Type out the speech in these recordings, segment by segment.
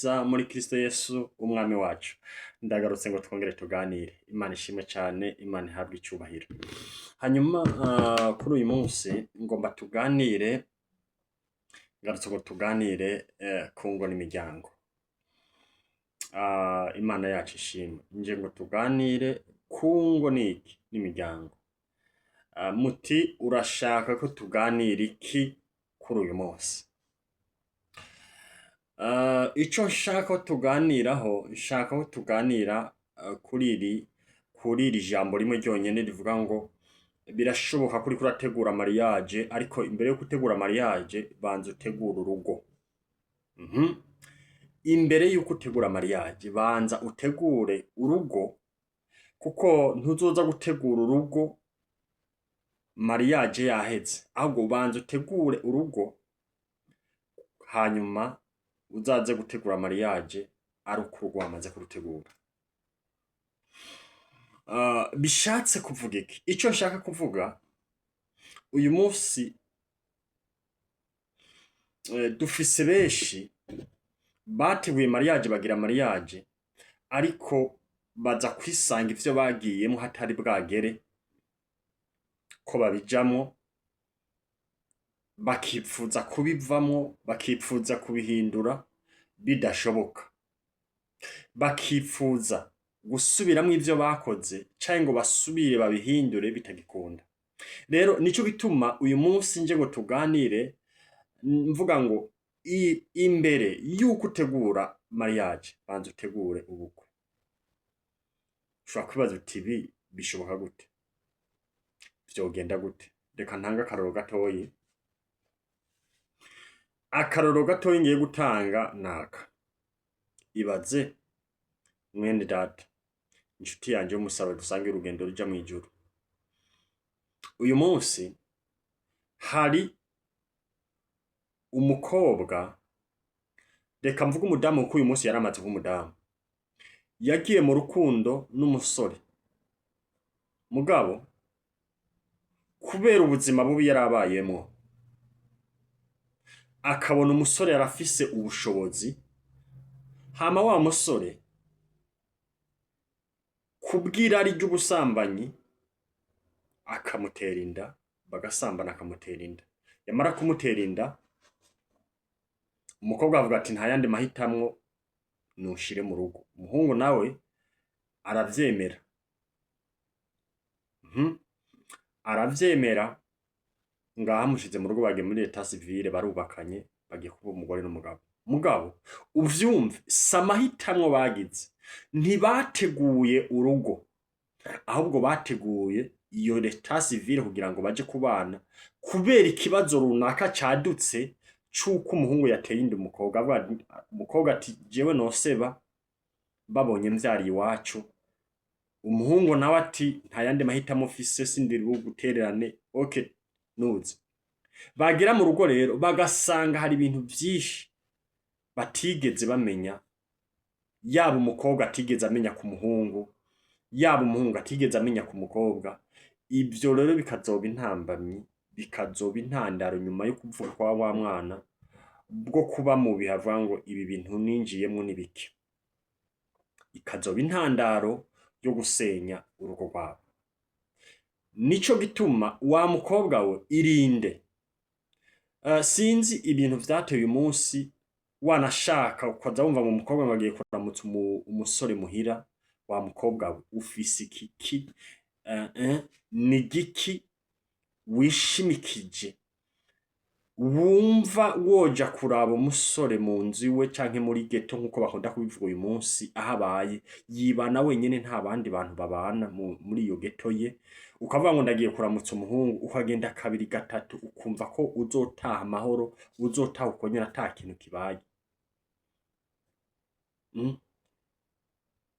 Mwiza muri Kristo Yesu umwami wacu. Ndagarutse ngo twongere tuganire. Imana ishimwe cyane, Imana ihabwe icyubahiro. Hanyuma kuri uyu munsi ngomba tuganire, ngarutse ngo tuganire ku ngo n'imiryango. Imana yacu ishimwe. Nje ngo tuganire ku ngo n'iki n'imiryango. Muti urashaka ko tuganira iki kuri uyu munsi? Ico nshaka ko tuganiraho, nshaka ko tuganira kuri iri jambo rimwe ryonyene rivuga ngo birashoboka ko uriko urategura mariage, ariko imbere yo gutegura mariage banza utegure urugo. Imbere yuko utegura mariage banza utegure urugo, kuko ntuzoza gutegura urugo mariage yaheze, ahubwo banza utegure urugo, hanyuma uzaze gutegura mariage ari uko urugo wamaze kurutegura. Bishatse kuvuga iki? Ico nshaka kuvuga uyu munsi, dufise benshi bateguye mariage, bagira mariage, ariko baza kwisanga ivyo bagiyemwo hatari bwagere ko babijamwo, bakipfuza kubivamwo, bakipfuza kubihindura bidashoboka, bakipfuza gusubiramwo ivyo bakoze canke ngo basubire babihindure bitagikunda. Rero nico gituma uyu munsi nje ngo tuganire mvuga ngo imbere yuko utegura mariage banza utegure ubukwe. Ushobora kwibaza uti ibi bishoboka gute? Vyogenda gute? Reka ntange akarorero gatoyi. Akarorero gatoyi ngiye gutanga naka. Ibaze mwene data, inshuti yanje y'umusaraba dusangiye urugendo ruja mw'ijuru. Uyu munsi hari umukobwa, reka mvuge umudamu kuko uyu munsi yaramaze kuba umudamu, yagiye mu rukundo n'umusore, mugabo kubera ubuzima bubi yarabayemwo, akabona umusore yarafise ubushobozi, hama wa musore kubw'irari ry'ubusambanyi akamutera inda, bagasambana, akamutera inda. Yamara kumutera inda, umukobwa avuga ati nta yandi mahitamwo, nunshire mu rugo. Umuhungu nawe aravyemera. Aravyemera, ngaha amushize mu rugo, bagiye muri l'état civil, barubakanye, bagiye kuba umugore n'umugabo. Mugabo uvyumve, si amahitamwo bagize, ntibateguye urugo, ahubwo bateguye iyo l'état civil kugira ngo baje kubana, kubera ikibazo runaka cadutse c'uko umuhungu yateye inda umukobwa. Avuga umukobwa ati jewe noseba babonye mvyariye iwacu. Umuhungu nawe ati nta yandi mahitamo mfise, sindi bugutererane, okay nuze. Bagera mu rugo rero bagasanga hari ibintu vyinshi batigeze bamenya, yaba umukobwa atigeze amenya ku muhungu, yaba umuhungu atigeze amenya ku mukobwa. Ivyo rero bikazoba intambamyi, bikazoba intandaro nyuma yo kuvuka kwa wa mwana bwo kuba mu bihe avuga ngo ibi bintu ninjiyemwo n'ibiki, ikazoba intandaro yo gusenya urugo rwabo. Nico gituma wa mukobwa we, irinde. Sinzi ibintu vyateye uyu munsi, wanashaka ukaza wumva ngo umukobwa ngo agiye kuramutsa umusore muhira. Wa mukobwa we, ufise ikiki? Ni giki wishimikije wumva woja kuraba umusore mu nzu iwe canke muri ghetto, nkuko bakunda kubivuga uyu munsi, aho abaye yibana wenyene, nta bandi bantu babana muri iyo ghetto ye, ukavuga ngo ndagiye kuramutsa umuhungu, ukagenda kabiri gatatu, ukumva ko uzotaha amahoro, uzotaha uko nyene ata kintu kibaye?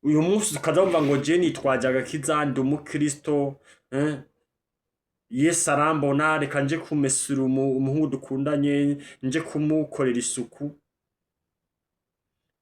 Uyu munsi ukaza wumva ngo je nitwaje agakiza, ndi umukristo, eh? Yesu arambona, reka nje kumesura umuhungu dukundanye, nje kumukorera isuku.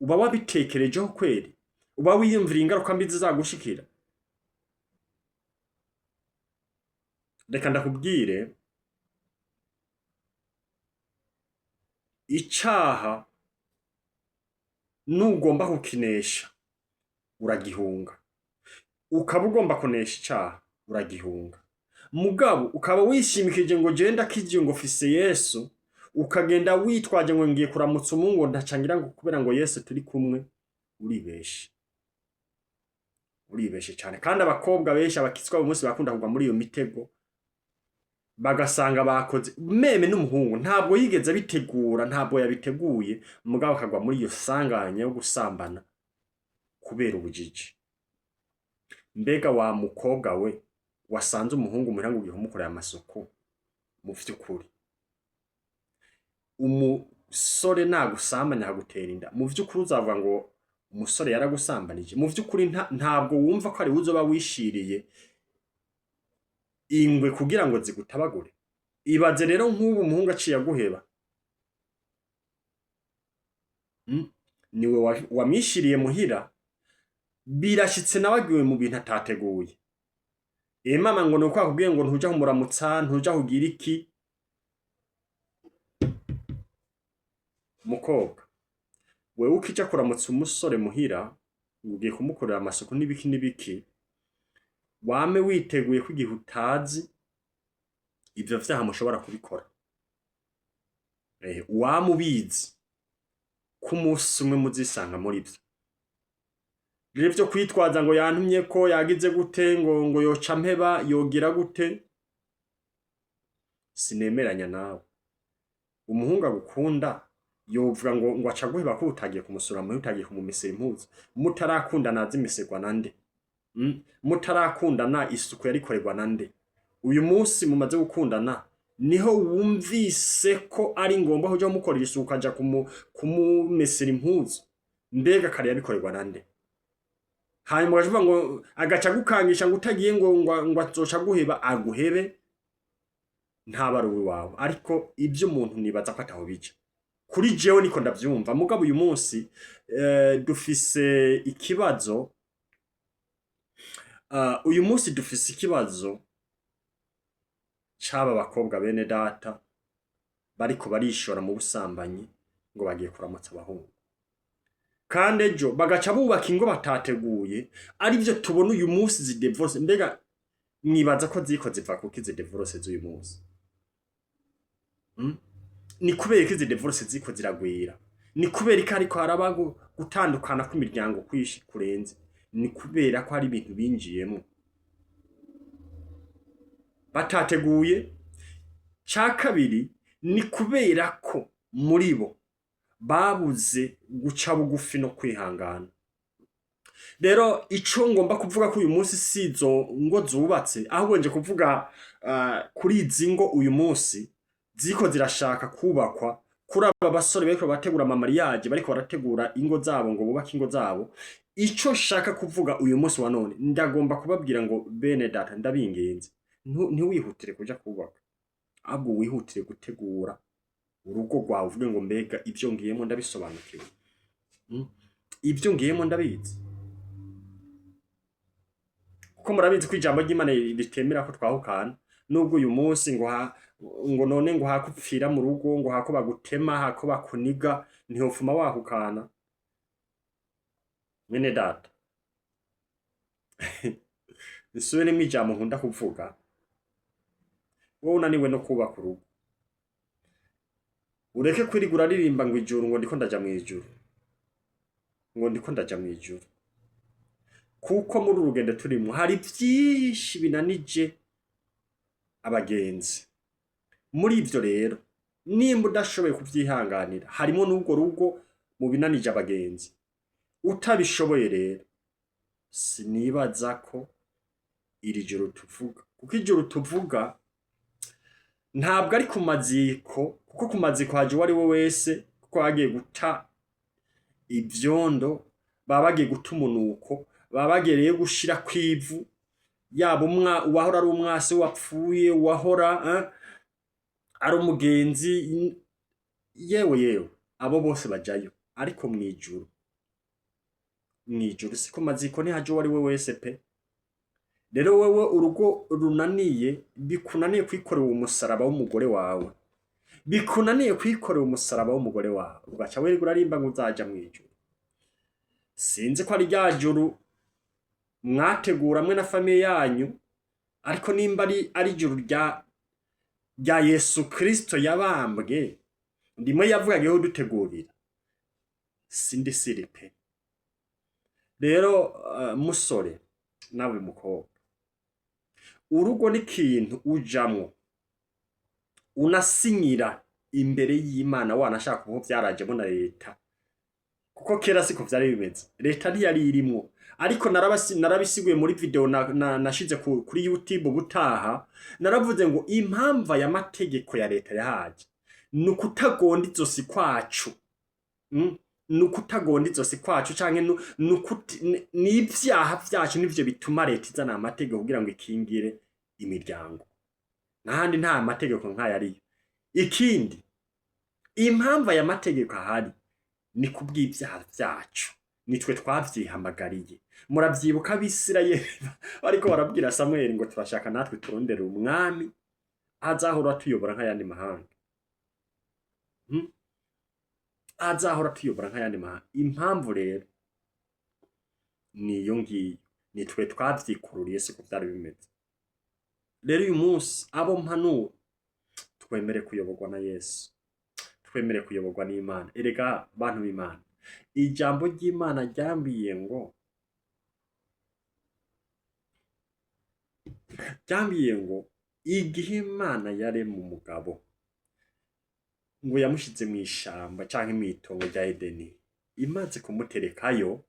Uba wabitekerejeho kweri? Uba wiyumvira ingaruka mbi zizagushikira? Reka ndakubwire, icaha Nugomba kukinesha uragihunga, ukaba ugomba kunesha icaha uragihunga. Mugabo ukaba wishimikije ngo jewe ndakijijwe, ngo fise Yesu, ukagenda witwaje ngo ngiye kuramutsa umuhungu, ndacangira ngo kubera ngo Yesu turi kumwe, uribeshe, uribeshe cyane. Kandi abakobwa benshi abakizwa uyu munsi bakunda kugwa muri iyo mitego, bagasanga bakoze même n'umuhungu ntabwo yigeze abitegura, ntabwo yabiteguye, mugabo akagwa muri iyo sanganya yo gusambana kubera ubujiji. Mbega wa mukobwa we wasanze umuhungu muhira ngo ugiye kumukorera amasuku, mu vy'ukuri umusore nagusambanya akagutera inda, mu vy'ukuri uzavuga ngo umusore yaragusambanije? Mu vy'ukuri ntabwo wumva ko ari we uzoba wishiriye ingwe kugira ngo zigutabagure? Ibaze rero nk'ubu umuhungu aciye aguheba. Niwe wamwishiriye muhira, birashitse nawe agiwe mu bintu atateguye. Mama, ngo nuko akubwiye ngo ntuja kumuramutsa, ntuja kugira iki. Mukobwa wewe ukija kuramutsa umusore muhira ngo ugiye kumukorera amasuku n'ibiki n'ibiki, wame witeguye ko igihe utazi ivyo vyaha mushobora kubikora. Wame ubizi ko umunsi umwe muzisanga muri vyo. Rero ivyo kwitwaza ngo yantumye ko yagize gute, ngo yoca mpeba, yogira gute, sinemeranya nawe. Umuhungu agukunda yovuga ngo aca guheba ko utagiye kumusura muhira, utagiye kumumesera impuzu? Mutarakundana zimeserwa nande? Mutarakundana isuku yarikorerwa nande? Uyu munsi mumaze gukundana niho wumvise ko ari ngombwa kuja kumukorera isuku, ukaja kumumesera impuzu? Mbega kare yabikorerwa nande? Hanyuma ugaca uvuga ngo agaca agukangisha ngo utagiye ngo azoca aguheba. Aguhebe, ntaba ari uwiwawe. Ariko ibyo umuntu nibaza ko ataho bija, kuri jewe niko ndavyumva. Mugabo uyu munsi dufise ikibazo, uyu munsi dufise ikibazo c'aba bakobwa bene data bariko barishora mu busambanyi ngo bagiye kuramutsa abahungu, kandi ejo bagaca bubaka ingo batateguye, arivyo tubona uyu munsi izi divorce. Mbega mwibaza ko ziko ziva kuki izi divorce z'uyu munsi? Ni kubera ko izi divorce ziko ziragwira? Ni kubera ko ariko haraba gutandukana kw'imiryango kwishi kurenze? Ni kubera ko hari ibintu binjiyemo batateguye. Ca kabiri, ni kubera ko muri bo babuze guca bugufi no kwihangana. Rero ico ngomba kuvuga ko uyu munsi si izo ngo zubatse, ahubwo nje kuvuga kuri izi ngo uyu munsi ziko zirashaka kubakwa, kuri aba basore bariko barategura ama mariage, bariko barategura ingo zabo ngo bubake ingo zabo. Ico nshaka kuvuga uyu munsi wa none, ndagomba kubabwira ngo bene data, ndabinginze, ntiwihutire kuja kubaka, ahubwo wihutire gutegura urugo rwawe, uvuge ngo mbega ibyo ngiyemo ndabisobanukiwe? Ibyo ngiyemo ndabizi? Kuko murabizi ko ijambo ry'Imana ritemera ko twahukana, nubwo uyu munsi ngo ngo none ngo hakupfira mu rugo, ngo hako bagutema, hako bakuniga, ntihofuma wahukana. Mwene data, nsubiremo ijambo nkunda kuvuga: wowe unaniwe no kubaka urugo, ureke kwirirwa uraririmba ngo ijuru, ngo ndiko ndaja mw'ijuru, ngo ndiko ndaja mw'ijuru, kuko muri uru rugendo turimo hari vyinshi binanije abagenzi. Muri ivyo rero, nimba udashoboye kuvyihanganira, harimo n'urwo rugo mu binanije abagenzi. Utabishoboye rero, sinibaza ko iri joro tuvuga, kuko ijoro tuvuga ntabwo ari ku maziko, kuko ku maziko haje uwo ari we wese, kuko bagiye guta ivyondo, baba bagiye guta umunuko, baba bagiye rero gushira kw'ivu, yaba uwahora ari umwasi wapfuye, uwahora ari umugenzi, yewe yewe, abo bose bajayo. Ariko mw'ijuru, mw'ijuru si ku maziko, ntihaje uwo ari we wese pe. Rero wewe urugo runaniye, bikunaniye kwikorera umusaraba w'umugore wawe, bikunaniye kwikorera umusaraba w'umugore wawe, ugaca wirirwa urarimba ngo uzaja mw'ijuru. Sinzi ko ari rya juru mwategura mwe na famille yanyu, ariko nimba ari ijuru rya Yesu Kristo yabambwe, ndimwe yavuga agiye kudutegurira, sindi sûr pe. Rero musore nawe mukobwa, urugo ni ikintu ujamwo unasinyira imbere y'Imana, wanashaka kuko vyarajemo na leta, kuko kera siko vyari bimeze, leta ntiyari irimwo. Ariko narabisiguye muri video nashize kuri YouTube ubutaha. Naravuze ngo impamvu aya mategeko ya leta yahaje ni ukutagonda izosi kwacu. Ni ukutagonda izosi kwacu canke ni ivyaha vyacu, nivyo bituma leta izana amategeko kugira ngo ikingire imiryango. N'ahandi nta mategeko nk'aya ariyo. Ikindi, impamvu aya mategeko ahari ni kubw'ivyaha vyacu, nitwe twavyihamagariye. Muravyibuka Abisirayeli bariko barabwira Samweli ngo turashaka natwe turondere umwami azahora atuyobora nk'ayandi mahanga. Azahora atuyobora nk'ayandi mahanga. Impamvu rero niyo ngiyo, nitwe twavyikururiye, siko vyari bimeze. Rero uyu munsi abo mpanura, twemere kuyoborwa na Yesu, twemere kuyoborwa n'Imana. Erega bantu b'Imana, ijambo ry'Imana ryambwiye ngo igihe Imana yarema umugabo, ngo yamushize mu ishamba canke mw'itongo rya Edeni, imaze kumuterekayo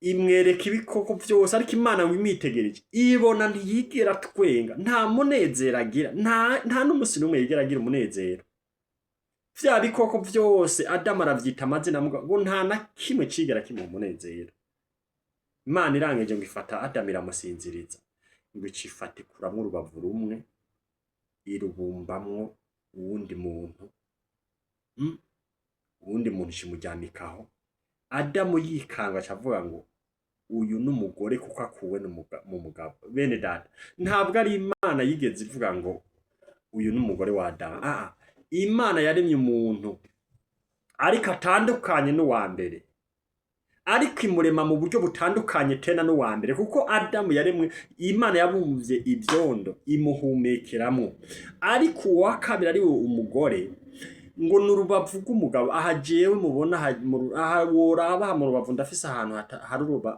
imwereka ibikoko vyose. Ariko Imana ngo imwitegereje ibona ntiyigera twenga, nta munezero agira, nta n'umusi n'umwe yigera agira umunezero. Vya bikoko vyose Adamu aravyita amazina, mugabo ngo nta na kimwe cigera kimuha umunezero. Imana irangije ngo ifata Adamu iramusinziriza, ngo ica ifata ikuramwo urubavu rumwe irubumbamwo uwundi muntu. Uwundi muntu ikimuryamikaho. Adamu yikanga aca avuga ngo uyu n'umugore kuko akuwe mu mugabo. Bene data, ntabwo ari Imana yigeze ivuga ngo uyu n'umugore wa Adamu. Ah, Imana yaremye umuntu ariko atandukanye n'uwa mbere, ariko imurema mu buryo butandukanye tena n'uwa mbere, kuko Adamu yaremwe Imana yabumvye ivyondo imuhumekeramo, ariko uwa kabiri ari we umugore ngo ni urubavu rw'umugabo. Aha jewe mubona aha, aha woraba aha mu rubavu ndafise ahantu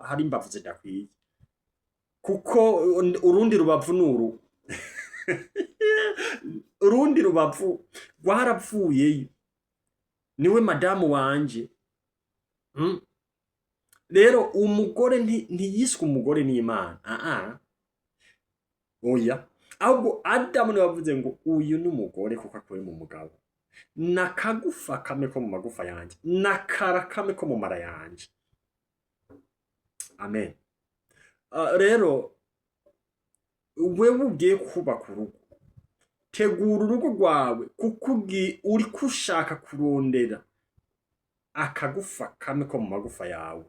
hari imbavu zidakwiye, kuko urundi rubavu nuru, urundi rubavu rwarapfuyeyo, niwe madamu wanje. Rero umugore ntiyiswe umugore n'Imana, aa, oya, ahubwo Adamu niwe wavuze ngo uyu ni umugore kuko akuwe mu mugabo, nakagufa kamwe ko mu magufa yanje, nakara kamwe ko mu mara yanje. Amen. Rero wewe ugiye kubaka urugo, tegura urugo rwawe, kuko uriko ushaka kurondera akagufa kamwe ko mu magufa yawe.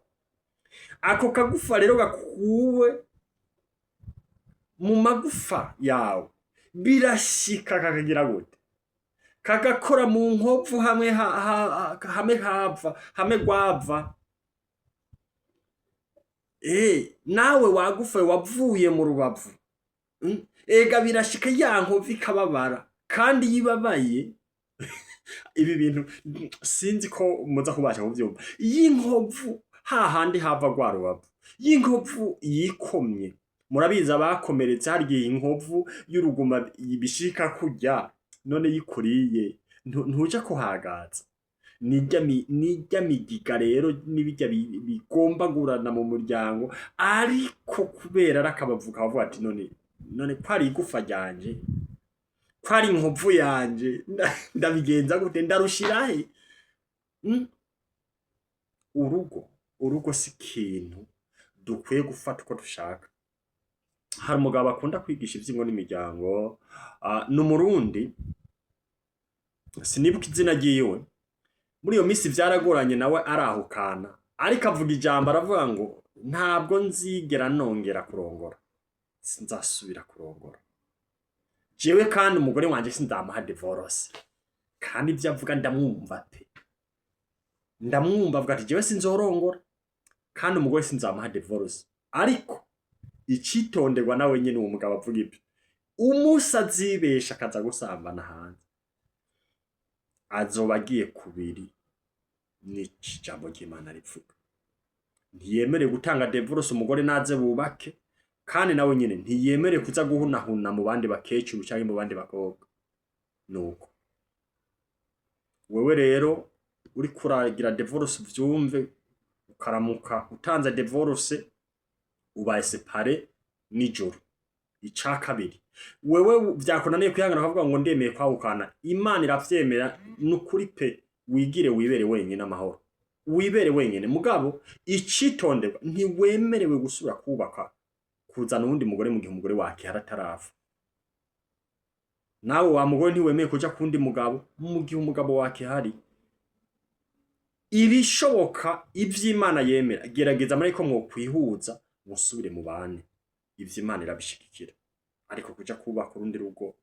Ako kagufa rero gakuwe mu magufa yawe, birashika kakagira gute? Kagakora mu nkovu hamwe hamwe hava, hamwe gwava. Nawe wagufa wavuye mu rubavu. Ega birashika ya nkovu ikababara, kandi iyo ibabaye, ibi bintu sinzi ko muza kubasha kuvyumva, iyo inkovu hahandi hava rwa rubavu, iyo inkovu yikomye, murabizi abakomeretse, hari igihe inkovu y'uruguma bishika kurya, none yikuriye ntuja kuhagaza. Nijya migiga rero n'ibijya bigombagurana mu muryango, ariko kubera ari akabavu kavuga ati none ko ari igufa ryanje, ko ari inkovu yanje, ndabigenza gute? Ndarushirahe? Urugo si ikintu dukwiye gufata uko dushaka. Hari umugabo akunda kwigisha ivy'ingo n'imiryango, ni Umurundi, sinibuka izina ryiwe. Muri iyo minsi vyaragoranye, nawe arahukana, ariko avuga ijambo, aravuga ngo ntabwo nzigera nongera kurongora, sinzasubira kurongora jewe, kandi umugore wanje sinzamuha divorce. Kandi ivyo avuga ndamwumva pe. Ndamwumva avuga ati: "Jewe sinzorongora kandi umugore sinzamuha divorce." Ariko icitonderwa, nawe nyene uwo mugabo avuga ibyo, umunsi azibesha akaza gusambana hanze, azoba agiye kubiri n'ijambo ry'Imana rivuga. Ntiyemerewe gutanga divorce, umugore naze bubake, kandi nawe nyene ntiyemerewe kuza guhunahuna mu bandi bakecuru canke mu bandi bakobwa. Nuko wewe rero uriko uragira divorce, uvyumve, ukaramuka utanze divorce, ubaye séparé nijoro. Ica kabiri, wewe vyakunaniye kwihangana ukavuga ngo ndemeye kwahukana, Imana iravyemera, nukuri pe, wigire wibere wenyine amahoro, wibere wenyine. Mugabo icitonderwa, ntiwemerewe gusubira kubaka, kuzana uwundi mugore mu gihe umugore wakihara atarafa. Nawe wa mugore, ntiwemeye kuja kuwundi mugabo mu gihe umugabo wakihari. Ibishoboka, ivy'Imana yemera, gerageza muri ko mwokwihuza musubire mu bane, ivyo Imana irabishigikira. Ariko kuja kubaka urundi rugo,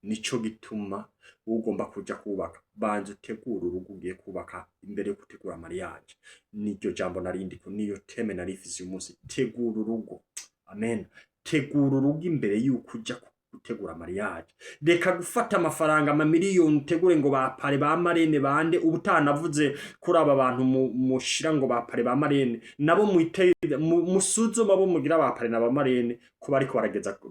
nico gituma ugomba kuja kubaka, banza utegura urugo ugiye kubaka imbere yo gutegura mariage. Niryo jambo narindiko, niyo thème narifise uyu munsi: tegura urugo. Amen. Tegura urugo imbere yuko uja gutegura mariage. Reka gufata amafaranga amamiliyoni utegure ngo ba parrain, ba marraine, bande. Ubutaha navuze kuri aba bantu mushira ngo ba parrain, ba marraine, nabo mwite musuzuma abo mugira ba parrain na ba marraine ko bariko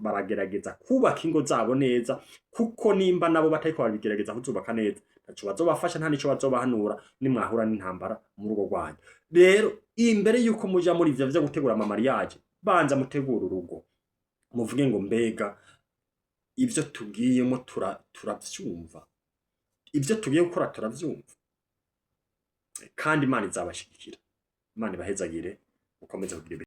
baragerageza kubaka ingo zabo neza, kuko nimba nabo batariko barabigerageza kuzubaka neza, ntaco bazobafasha, nta nico bazobahanura nimwahura n'intambara mu rugo rwanyu. Rero imbere yuko muja muri ivyo vyo gutegura ama mariage, banza mutegura urugo, muvuge ngo: "Mbega ivyo tugiyemo turavyumva? Ivyo tugiye gukora turavyumva?" Kandi Imana izabashigikira. Imana ibahezagire, mukomeze kugira ibihe.